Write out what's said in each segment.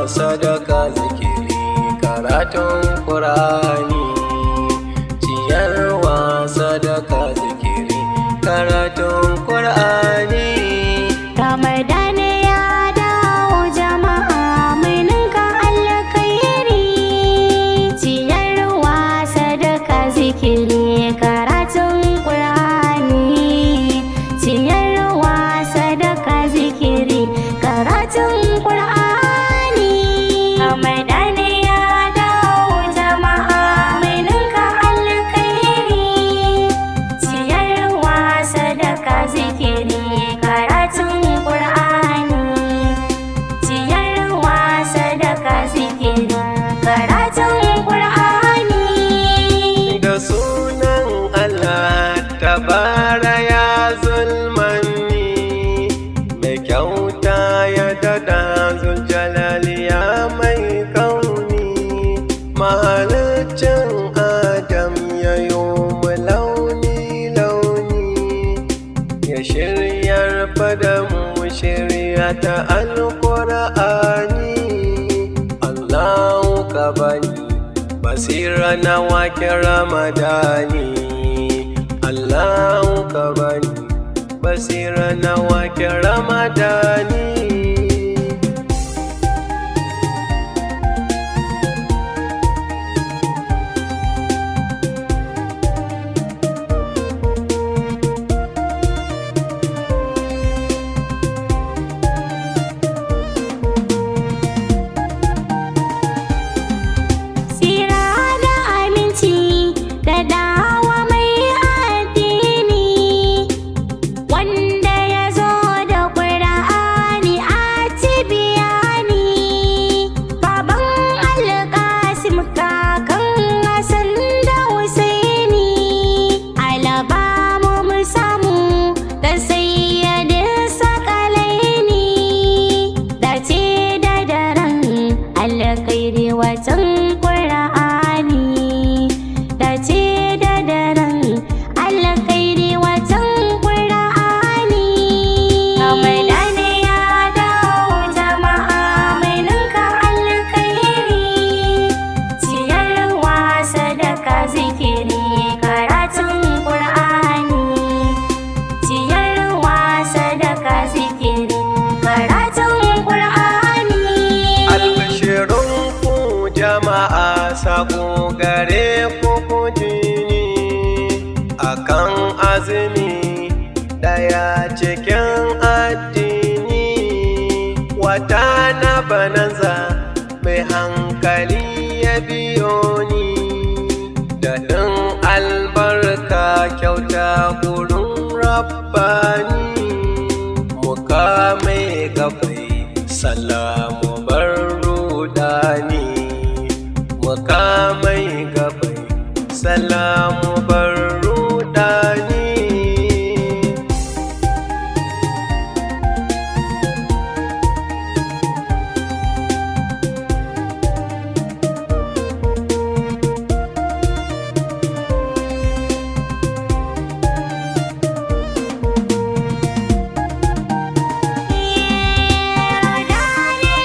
Sadaka, zikiri, karatun Qur'ani. Ciyarwa, sadaka, zikiri, karatun Qur'ani. Ramadan ya dawo, jama'a, mai ninka alkhairi. Ciyarwa, sadaka, zikiri, karatun Qur'ani. Ciyarwa, sadaka, zikiri, karatun Qur'ani. Ramadan ya dawo, jama'a, mai ninka alkhairi. Ciyarwa, sadaka, zikiri, karatun Qur'ani. Ciyarwa, sadaka, zikiri, karatun Qur'ani. Da sunan Allah tabara ya zulmanni, mai kyauta ya dada, zuljalali ya mai kauni, mahalicin Adam ya yi mu launi launi, ya shiryar fada mu shirya ta Alƙur'ani. Allahu ka bani basira na wake Ramadani. Allahu ka bani basira na wake Ramadani. Tsira da aminci da dawa mai addini, wanda ya zo da Ƙur'ani a tibiyani, baban Alƙasim, kakan Hassan da Husaini. Alaba mu mu samu da sayyadin sakalaini, dace da daren alkhairi watan Qur'ani, dace da daren alkhairi watan Qur'ani. Ramadan ya dawo, jama'a, mai ninka alkhairi. Ciyarwa, sadaka, zikiri, karatun Qur'ani. Ciyarwa, sadaka, zikiri, karatun Qur'ani. Albishirun ku jama'a, sako gare ku, ku jini akan azumi daya cikin addini, wata na bananza, mai hankali ya biyo ni, daɗin albarka, kyauta gurin Rabbani. Muka mai gafai salamu bar rudani, muka mai gafai salamu bar rudani. Ramadan.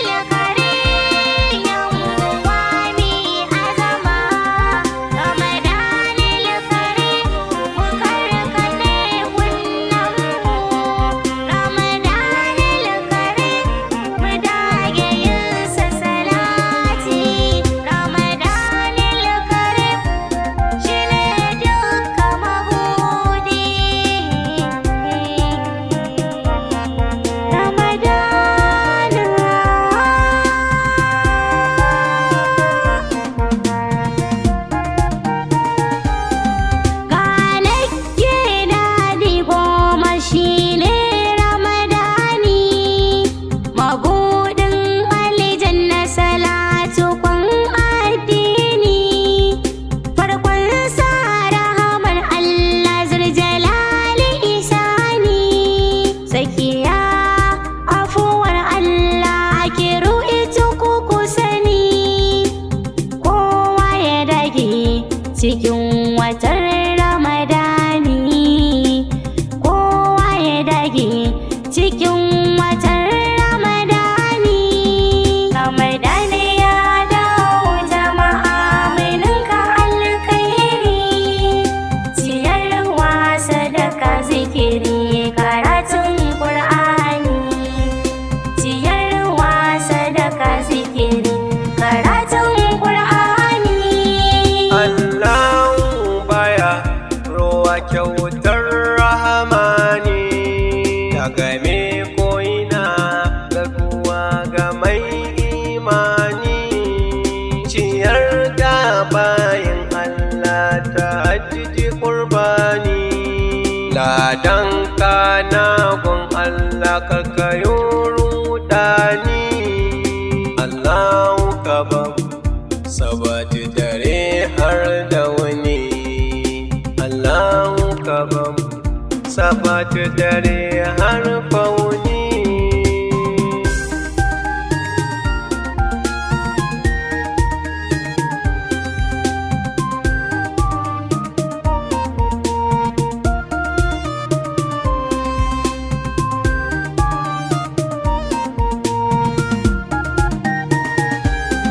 dare har fauni.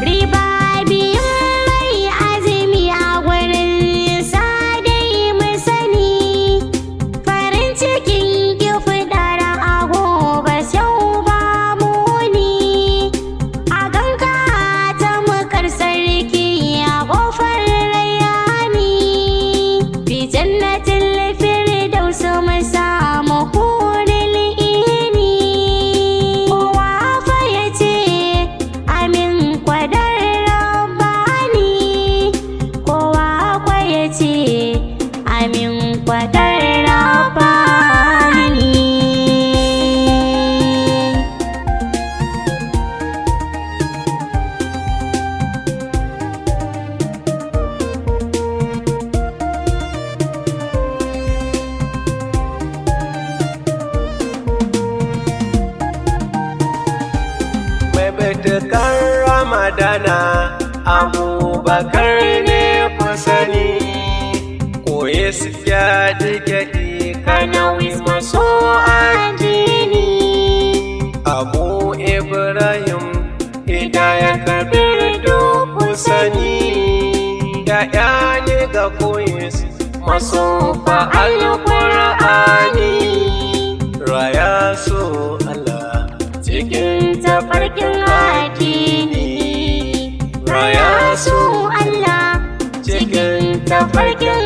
Riba biyun mai azumi a gurin sadai mu sani, farin cikin ki fidar a gobe sau ba muni, a ganka ta mukar sarki a kofar rayani, fi jannatin firdaus mu samu huril ini. Kowa fa ya ce amin kwadar rabbani, kowa kwa ya ce amin kwadar rabbani. Mai baitukan Ramadana Abubakar ne ku sani, koyi su gyaɗi gyaɗi kanawi maso addini. Abu Ibrahim Hidaya Kabir ku sani, ya'ya ne ga koyi maso fa'al Qur'ani. Raya su Allah cikin Tafarkin addini, raya su Allah cikin tafarkin